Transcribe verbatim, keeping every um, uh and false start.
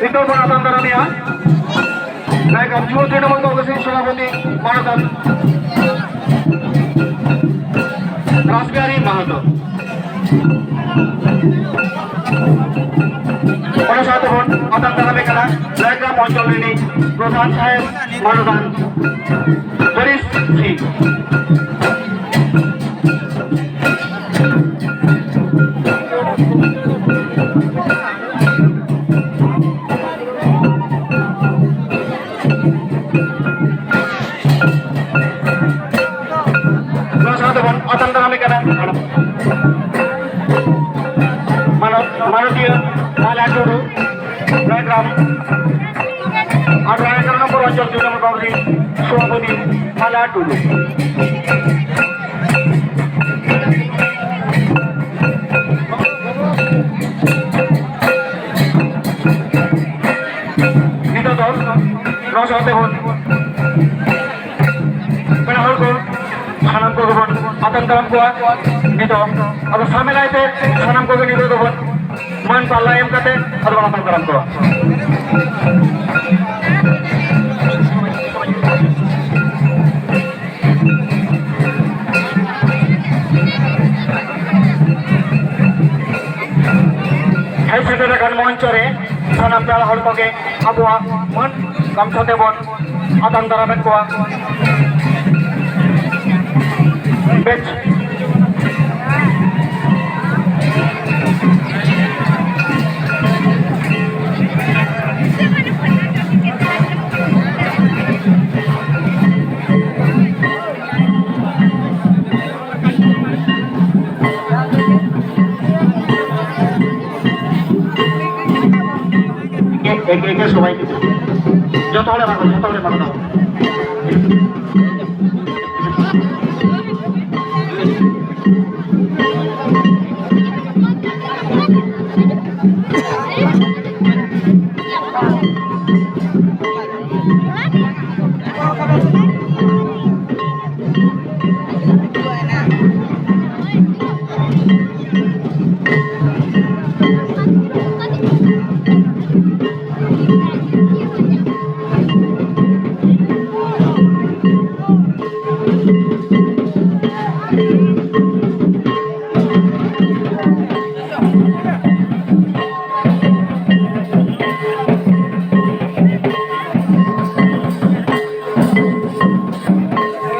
ᱱᱤᱛᱚᱜ ᱵᱚᱱ ᱟᱛᱟᱝ ᱫᱟᱨᱟᱢᱮᱭᱟ ᱱᱟᱭᱜᱟᱢ ᱡᱩᱣᱟᱹᱱ ᱛᱨᱤᱱᱢᱩᱞ ᱠᱚᱝᱜᱨᱮᱥ ᱨᱤᱱ ᱥᱚᱵᱷᱟᱯᱚᱛᱤ ᱢᱟᱱᱚᱛᱟᱱ ᱨᱟᱥᱵᱤᱦᱟᱨᱤ ᱢᱟᱦᱟᱛᱚ᱾ ᱚᱱᱟ ᱥᱟᱶᱛᱮ ᱵᱚᱱ ᱟᱛᱟᱝ ᱫᱟᱨᱟᱢᱮ ᱠᱟᱱᱟ ᱱᱟᱭᱜᱟᱢ ᱚᱧᱪᱚᱞ ᱨᱤᱱᱤᱡ ᱯᱨᱚᱫᱷᱟᱱ ᱥᱟᱦᱮᱵᱽ ᱢᱟᱱᱚᱛᱟᱱ ᱦᱚᱨᱤᱥ ᱥᱤᱝ᱾ ᱱᱚᱣᱟ ᱥᱟᱶ ᱛᱮᱵᱚᱱ ᱟᱛᱟᱝ ᱫᱟᱨᱟᱢᱮ ᱠᱟᱱᱟ ᱢᱟᱱᱚ-, ᱢᱟᱱᱚᱛᱤᱭᱟᱹ ᱢᱟᱞᱟ ᱴᱩᱰᱩ, ᱡᱷᱟᱲᱜᱨᱟᱢ ᱟᱴᱷᱨᱚ ᱮᱜᱟᱨᱚ ᱱᱚᱢᱵᱚᱨ ᱚᱧᱪᱚᱞ ᱛᱨᱤᱱᱢᱩᱞ ᱠᱚᱝᱜᱨᱮᱥ ᱥᱚᱵᱷᱟᱯᱚᱛᱤ ᱢᱟᱞᱟ ᱴᱩᱰᱩ᱾ ᱱᱤᱛᱚᱜ ᱫᱚ ᱱᱚᱣᱟ ᱥᱟᱶᱛᱮ ᱵᱚᱱ ᱯᱮᱲᱟ ᱦᱚᱲ ᱠᱚ ᱥᱟᱱᱟᱢ ᱠᱚᱜᱮ ᱵᱚᱱ ᱟᱛᱟᱝ ᱫᱟᱨᱟᱢ ᱠᱚᱣᱟ᱾ ᱱᱤᱛᱚᱜ ᱟᱫᱚ ᱥᱟᱢᱮᱞᱟᱭ ᱛᱮ ᱥᱟᱱᱟᱢ ᱠᱚᱜᱮ ᱱᱤᱛᱚᱜ ᱫᱚᱵᱚᱱ ᱢᱟᱹᱱ ᱯᱟᱞᱞᱟ ᱮᱢ ᱠᱟᱛᱮ ᱟᱫᱚ ᱵᱚᱱ ᱟᱛᱟᱝ ᱫᱟᱨᱟᱢ ᱠᱚᱣᱟ᱾ ᱦᱮᱡ ᱥᱮᱴᱮᱨ ᱟᱠᱟᱱ ᱢᱚᱧᱪᱚ ᱨᱮ ᱥᱟᱱᱟᱢ ᱯᱮᱲᱟ ᱦᱚᱲ ᱠᱚᱜᱮ ᱟᱵᱚᱣᱟᱜ ᱢᱟᱹᱱ ᱜᱟᱢᱪᱷᱟ ᱛᱮᱵᱚᱱ ᱟᱛᱟᱝ ᱫᱟᱨᱟᱢᱮᱫ ᱠᱚᱣᱟ᱾ ᱵᱮᱥ᱾ ᱮ-, ᱮ-, ᱮ-, ᱮ-, ᱥᱚᱵᱟᱭ ᱜᱤᱫᱽᱨᱟᱹ᱾ ᱡᱚᱛᱚ ᱦᱚᱲᱮ ᱮᱢᱟ ᱠᱚᱣᱟ, ᱡᱚᱛᱚ ᱦᱚᱲᱮ ᱮᱢᱟ ᱠᱚᱣᱟ᱾